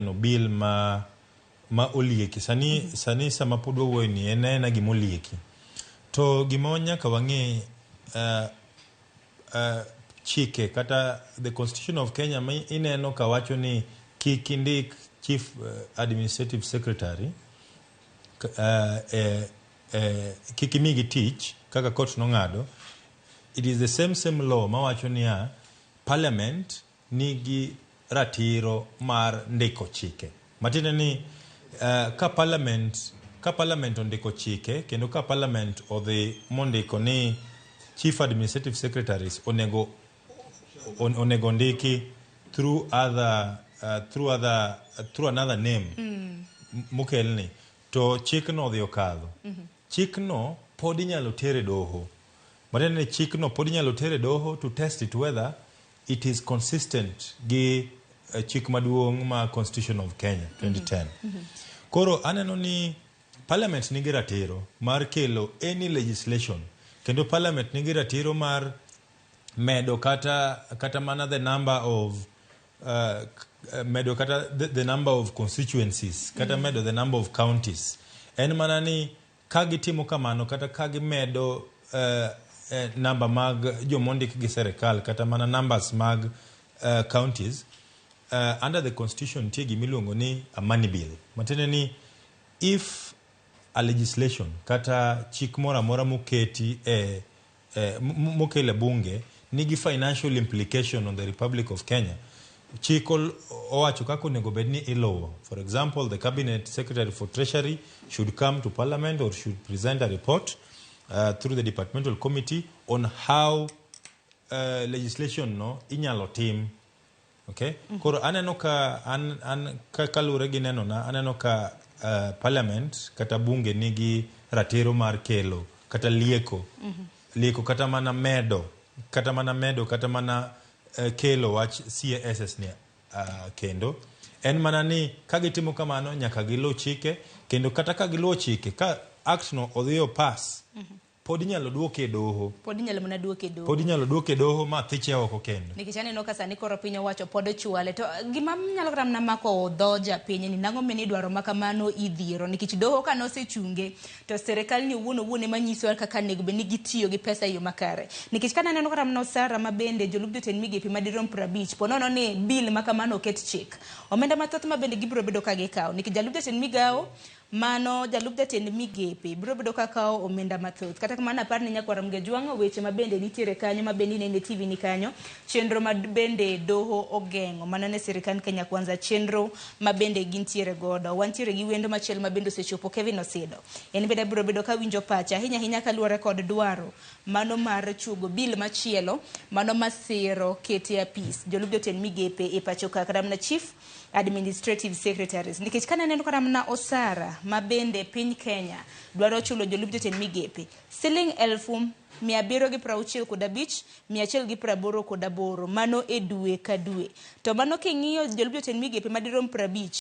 Neno bill ma olieki sani. Sani sama pod wawuoyo ni en aena gima olieki, to gima nyaka wang'e, chike kata the Constitution of Kenya ma ineno ka wacho ni kik indik chief administrative secretary, kik imigi tich kaka court nong'ado. It is the same law mawacho niya, parliament nigi ratiro mar ndiko chike, matiende ni ka parliament ondiko chike kendo ka parliament odhi mondiko ni chief administrative secretaries onego ndiki through another name mokelni, to chikno odhi okadho, chikno pod inyalo ter e doho. Matiende ni chikno pod inyalo ter e doho to test it whether it is consistent gi chik maduong' ma Constitution of Kenya 2010. Koro aneno ni parliament nigi ratiro mar kelo any legislation, kendo parliament nigi ratiro mar medo kata mana the number of medo kata the number of constituencies kata medo the number of counties. En mana ni ka gitimo kamano kata ka gimedo namba mag jomondik gi serikal kata mana numbers mag counties, under the Constitution nitie gimiluongo ni a money bill, matiende ni if a legislation kata chik moro amora moketi e mokel e bunge nigi financial implication on the Republic of Kenya, chik owacho kaka onego bed ni iluwo. For example, the Cabinet Secretary for Treasury should come to parliament or should present a report through the departmental committee on how legislation no inyalo tim. Okay, koro aneno ka an ka kaluwore gi nenona, aneno ka parliament kata bunge nigi ratiro mar kelo kata lieko kata mana medo kata mana kelo wach CASs ni. Kendo en mana ni ka gitimo kamano, nyaka giluw chike, kendo kata ka giluwo chike, ka act no odhi pass, pod inyalo duoke e doho. Pod inyalo mana duoke e doho. Pod inyalo duoke e doho ma thiche oko kendo. Nikech aneno ka sani koro piny owacho pod ochwale, to gima nyalo kata mana mako dho japiny ni nang'o mene idwaro ma kamano idhiero, nikech doho ka nosechunge to sirikal ni owuon owuon ema nyiso kaka onego bed ni gitiyo gi pesa e yo makare. Nikech ka naneno kata mana osara ma bende jolup jotend migepe madirom 50, po nono ni bill ma kamano oket chik, omenda mathoth ma bende gibiro bedo ka gikawo, nikech jalup jatend migawo mano jalup jatend migepe biro bedo ka kawo omenda mathoth. Kata kamano, apar ni nyakwara Mgejwang' weche ma bende nitiere kanyo ma bende inene e TV ni kanyo, chenro ma bende doho ogeng'o mano ne sirikand Kenya Kwanza, chenro ma bende gintiere godo. Wantiere gi wendo machielo ma bende osechopo, Kevin Osido. En bende abiro bedo ka winjo pacha ahinya ahinya kaluwore kod dwaro mano mar chuogo bill machielo mano masiro kete apis jolup jotend migepe e pacho ka, kata mana chief administrative secretaries, nikech ka naneno kata mana osara ma bende piny Kenya dwaro chulo jolup jotend migepe siling 765,188 mano e dwe ka dwe, to mano king'iyo jolup jotend migepe madirom 50.